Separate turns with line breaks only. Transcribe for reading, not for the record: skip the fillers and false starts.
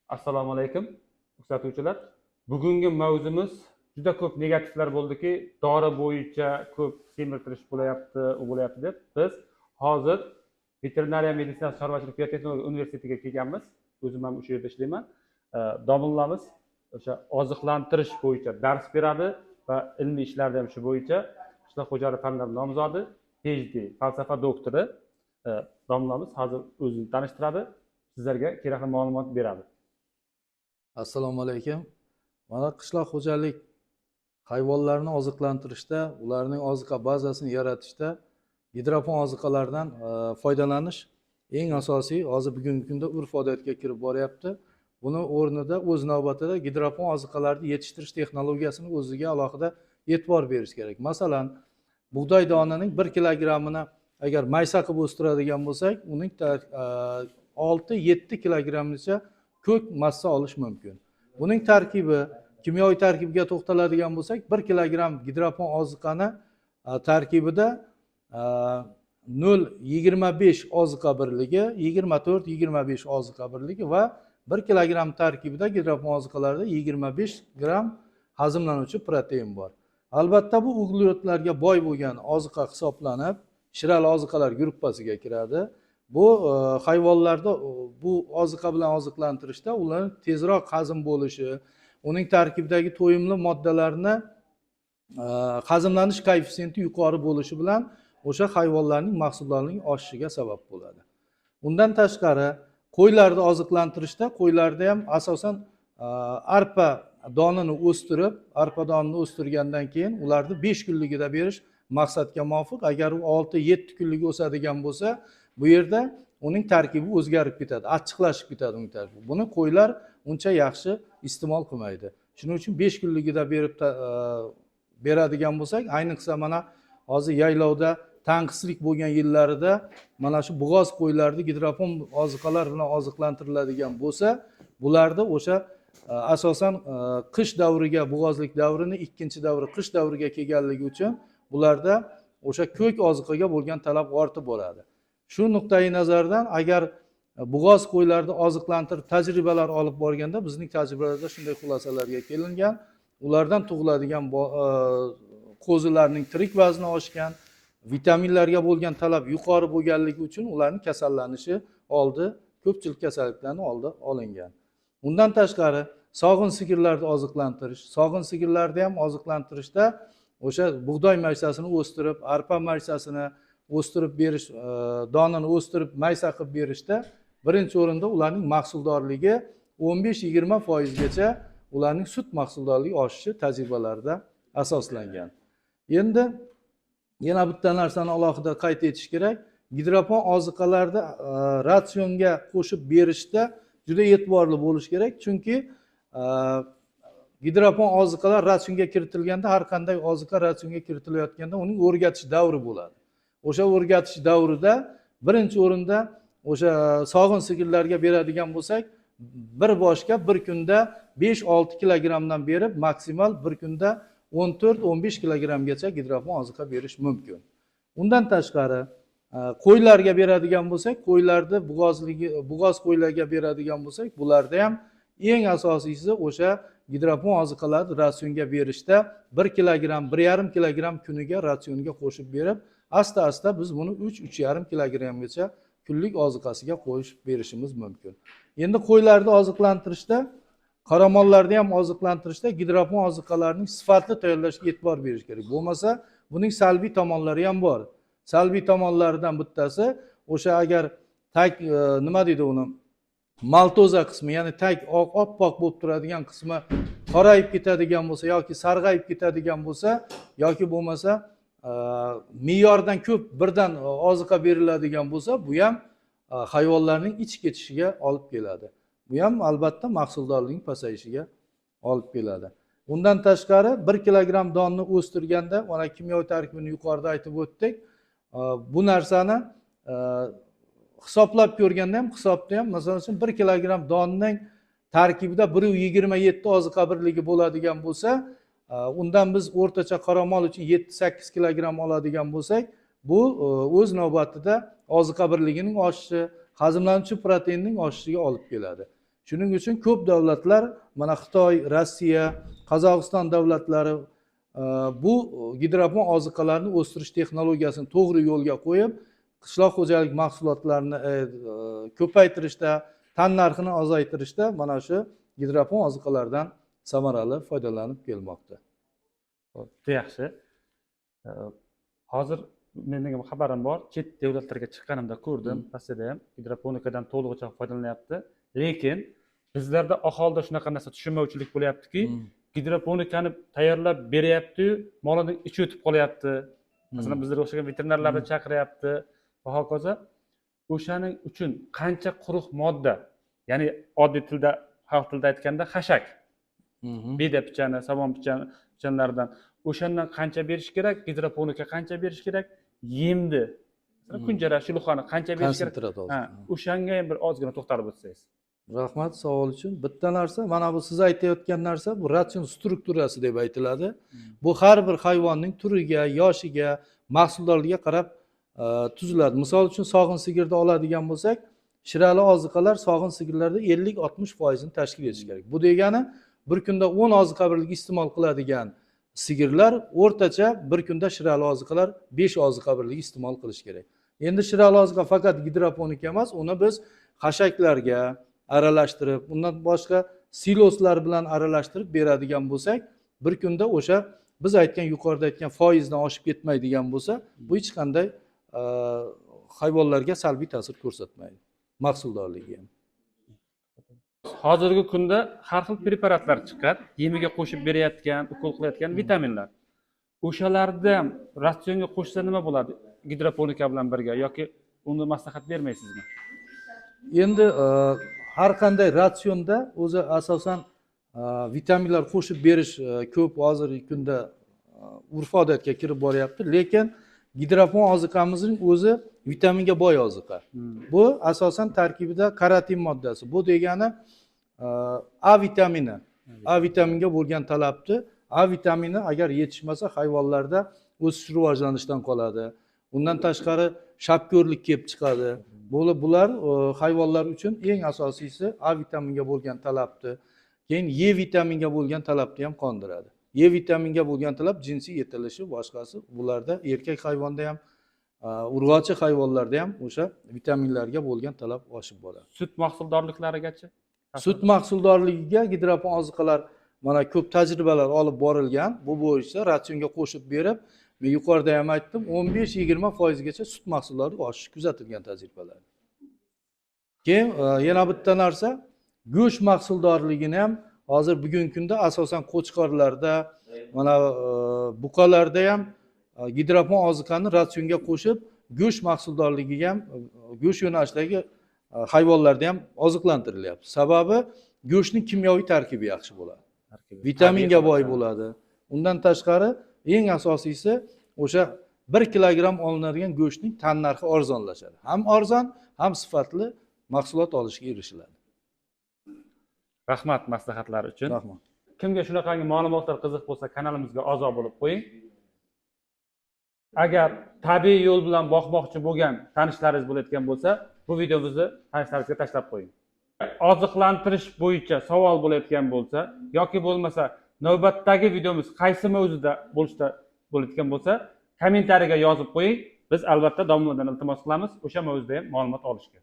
Assalomu alaykum, kuzatuvchilar. Bugungi mavzumiz, juda ko'p negativlar bo'ldiki, dori bo'yicha ko'p semirtirish bo'layapti, u bo'layapti deb. Biz hozir Veterinariya meditsinasi chorvachilik biotexnologiya universitetiga kelganmiz. O'zim ham o'sha yerda ishlayman. Domlamiz o'sha oziqlantirish bo'yicha dars beradi va ilmiy ishlarda ham shu bo'yicha, qishloq xo'jalik fanlari nomzodi, PhD, falsafa doktori. Domlamiz hozir o'zini tanishtiradi, sizlarga kerakli ma'lumot beradi.
Assalomu alaykum. Mana, qishloq xo'jalik hayvonlarni oziqlantirishda, ularning oziqa bazasini yaratishda gidropon oziqalardan foydalanish eng asosiy, hozir bugungi kunda urf odatga kirib boryapti. Buni o'rnida, o'z navbatida, gidropon oziqalarni yetishtirish texnologiyasini o'ziga alohida e'tibor berish kerak. Masalan, bug'doy donining 1 kilogrammini agar maysa qilib o'stiradigan bo'lsak, uning 6-7 kilogrammgacha ko'k massa olish mumkin. Buning tarkibi, kimyoviy tarkibiga to'xtaladigan bo'lsak, 1 kilogramm gidropon oziqani tarkibida 0,25 oziqa birligi, 24-25 oziqa birligi va 1 kilogramm tarkibida gidropon oziqalarda 25 gramm hazmlanuvchi protein bor. Albatta, bu uglevodlarga boy bo'lgan oziqa hisoblanib, shirali oziqalar gruppasiga kiradi. Bu hayvonlarda bu oziqa bilan oziqlantirishda ularni tezroq hazm bo'lishi, uning tarkibidagi to'yimli moddalarni hazmlanish koeffitsiyenti yuqori bo'lishi bilan o'sha hayvonlarning mahsuldorligi oshishiga sabab bo'ladi. Undan tashqari, qo'ylarni oziqlantirishda, qo'ylarda ham asosan arpa donini o'stirib, arpa donini o'stirgandan keyin ularni 5 kunligida berish maqsadga muvofiq. Agar u 6-7 kunlik o'sadigan bo'lsa, bu yerda uning tarkibi o'zgarib ketadi, achchiqlashib ketadi uning tarkibi. Buni qo'ylar uncha yaxshi iste'mol qilmaydi. Shuning uchun 5 kunligida berib beradigan bo'lsak, ayniqsa mana hozir yaylovda tanqislik bo'lgan yillarida mana shu bo'g'oz qo'ylarni gidropon oziqalar bilan oziqlantiriladigan bo'lsa, bularda o'sha asosan qish davriga, bo'g'ozlik davrini ikkinchi davri qish davriga kelganligi uchun bularda o'sha ko'k oziqaga bo'lgan talab ortib boradi. Shu nuqtai nazardan agar bo'g'oz qo'ylarni oziqlantirib tajribalar olib borganda, bizning tajribalarda shunday xulosalarga kelingan: ulardan tug'iladigan qo'zilarning tirik vazni oshgan, vitaminlarga bo'lgan talab yuqori bo'lganligi uchun ularning kasallanishi oldi, ko'pchilik kasalliklarni oldi olingan. Undan tashqari, sog'in sigirlarni oziqlantirish, sog'in sigirlarni ham oziqlantirishda o'sha bug'doy maysasini o'stirib, arpa maysasini o'stirib berish, donini o'stirib maysa qilib berishda birinchi o'rinda ularning mahsuldorligi 15-20 foizgacha, ularning sut mahsuldorligi oshishi tajribalarda asoslangan. Endi yana bitta narsani alohida qayd etish kerak: gidropon oziqalarni ratsionga qo'shib berishda juda e'tiborli bo'lish kerak, chunki gidropon oziqalar ratsionga kiritilganda, har qanday oziqa ratsionga kiritilayotganda uning o'rgatish davri bo'ladi. O'sha o'rgatish davrida birinchi o'rinda o'sha sog'in sigirlarga beradigan bo'lsak, bir boshga bir kunda 5-6 kilogrammdan berib, maksimal bir kunda 14-15 kilogrammgacha gidropon oziqa berish mumkin. Undan tashqari, qo'ylarga beradigan bo'lsak, qo'ylarni bo'g'ozligi, bo'g'oz qo'ylarga beradigan bo'lsak, bularda ham eng asosiysi o'sha gidropon oziqalarni ratsionga berishda 1 kilogramm, 1,5 kilogramm kuniga ratsionga qo'shib berib, asta asta biz buni 3-3,5 kilogrammgacha kunlik oziqasiga qo'shib berishimiz mumkin. Endi qo'ylarni oziqlantirishda, qoramollarni ham oziqlantirishda gidropon oziqalarning sifatli tayyorlashga e'tibor berish kerak. Bo'lmasa buning salbiy tomonlari ham bor. Salbiy tomonlaridan bittasi o'sha agar tag nima deydi uni, maltoza qismi, ya'ni tag oq, oppoq bo'lib turadigan qismi qorayib ketadigan bo'lsa yoki sarg'ayib ketadigan bo'lsa yoki bo'lmasa me'yordan ko'p birdan oziqa beriladigan bo'lsa, bu ham hayvonlarning ichib ketishiga olib keladi. Bu ham albatta mahsuldorlikning pasayishiga olib keladi. Undan tashqari, 1 kilogramm donni o'stirganda, mana kimyoviy tarkibini yuqorida aytib o'tdik. Bu narsani hisoblab ko'rganda ham, hisobda ham, masalan uchun, 1 kilogramm donning tarkibida 1,27 oziqa birligi bo'ladigan bo'lsa, undan biz o'rtacha qoramol uchun 7-8 kilogramm oladigan bo'lsak, bu o'z navbatida oziqa birligining oshishi, hazmlanuvchi proteinning oshishiga olib keladi. Shuning uchun ko'p davlatlar, mana Xitoy, Rossiya, Qozog'iston davlatlari bu gidropon oziqalarni o'stirish texnologiyasini to'g'ri yo'lga qo'yib, qishloq xo'jalik mahsulotlarini ko'paytirishda, tan narxini ozaytirishda mana shu gidropon oziqalardan samarali foydalanib kelmoqda.
Juda yaxshi. Hozir mening ham xabarim bor, chet davlatlarga chiqqanimda ko'rdim, Rossiyada ham gidroponikadan to'lig'icha foydalanyapti. Lekin bizlarda aholida shunaqa narsa, tushunmovchilik bo'lyaptiki, gidroponikani tayyorlab beryaptiyu, molini ichi o'tib qolyapti, masalan, bizlarga o'xshagan veterinarlarni chaqiryapti va hokazo. O'shaning uchun qancha quruq modda, ya'ni oddiy tilda, xalq tilida aytganda, xashak, beda pichani, somon pichanlaridan, o'shandan qancha berish kerak, gidroponika qancha berish kerak, yemni, masalan, kunjara, shuluxani qancha berish kerak?
Konsentrat.
Ha, o'shanga ham bir ozgina to'xtalib o'tsangiz.
Rahmat savol uchun. Bitta narsa, mana bu siz aytayotgan narsa, bu ratsion strukturasi deb aytiladi. Bu har bir hayvonning turiga, yoshiga, mahsuldorligiga qarab tuziladi. Misol uchun, sog'in sigirni oladigan bo'lsak, shirali oziqalar sog'in sigirlarda 50-60 foizini tashkil etishi kerak. Bu degani, bir kunda 10 oziqa birligi iste'mol qiladigan sigirlar o'rtacha bir kunda shirali oziqalar 5 oziqa birligi iste'mol qilishi kerak. Endi shirali oziqa faqat gidroponika emas, uni biz xashaklarga aralashtirib, undan boshqa siloslar bilan aralashtirib beradigan bo'lsak, bir kunda o'sha biz aytgan, yuqorida aytgan foizdan oshib ketmaydigan bo'lsa, bu hech qanday hayvonlarga salbiy ta'sir ko'rsatmaydi, mahsuldorligiga ham.
Hozirgi kunda har xil preparatlar chiqqan, yemiga qo'shib berayotgan, ukol qilayotgan vitaminlar, o'shalarni ham ratsionga qo'shsa nima bo'ladi gidroponika bilan birga yoki uni maslahat bermaysizmi?
Endi har qanday ratsionda o'zi asosan vitaminlar qo'shib berish ko'p hozirgi kunda urf odatga kirib boryapti. Lekin gidropon oziqamizning o'zi vitaminga boy oziqa. Bu asosan tarkibida karotin moddasi, bu degani A vitamini, A vitaminga bo'lgan talabni. A vitamini agar yetishmasa, hayvonlarda o'sish, rivojlanishdan qoladi, undan tashqari shapko'rlik kelib chiqadi. Bular hayvonlar uchun eng asosiysi A vitaminga bo'lgan talabni, keyin E vitaminga bo'lgan talabni ham qondiradi. E vitaminga bo'lgan talab jinsiy yetilishi, boshqasi, bularda erkak hayvonda ham, urg'ochi hayvonlarda ham o'sha vitaminlarga bo'lgan talab oshib boradi.
Sut mahsuldorliklarigachi?
Sut mahsuldorligiga gidropon oziqalar, mana ko'p tajribalar olib borilgan bu bo'yicha. Ratsionga qo'shib berib, men yuqorida ham aytdim, 15-20 foizgacha sut mahsuldorligi oshishi kuzatilgan tajribalarda. Keyin yana bitta narsa, go'sht mahsuldorligini ham hozir bugungi kunda asosan qo'chqorlarda, mana buqalarda ham gidropon oziqani ratsionga qo'shib, go'sht mahsuldorligiga ham, go'sht yo'nalishidagi hayvonlarda ham oziqlantirilyapti. Sababi go'shtning kimyoviy tarkibi yaxshi bo'ladi, vitaminga boy bo'ladi. Undan tashqari, eng asosiysi, o'sha 1 kilogramm olinadigan go'shtning tannarxi arzonlashadi. Ham arzon, ham sifatli mahsulot olishga erishiladi.
Rahmat maslahatlar uchun.
Rahmat.
Kimga shunaqangi ma'lumotlar qiziq bo'lsa, kanalimizga a'zo bo'lib qo'ying. Agar tabiiy yo'l bilan boqmoqchi bo'lgan tanishlaringiz bo'layotgan bo'lsa, bu videomizni tanishlaringizga tashlab qo'ying. Oziqlantirish bo'yicha savol bo'layotgan bo'lsa yoki bo'lmasa navbatdagi videomiz qaysi mavzuda bo'layotgan bo'lsa, kommentariyaga yozib qo'ying. Biz albatta domladan iltimos qilamiz o'sha mavzuda ham ma'lumot olishga.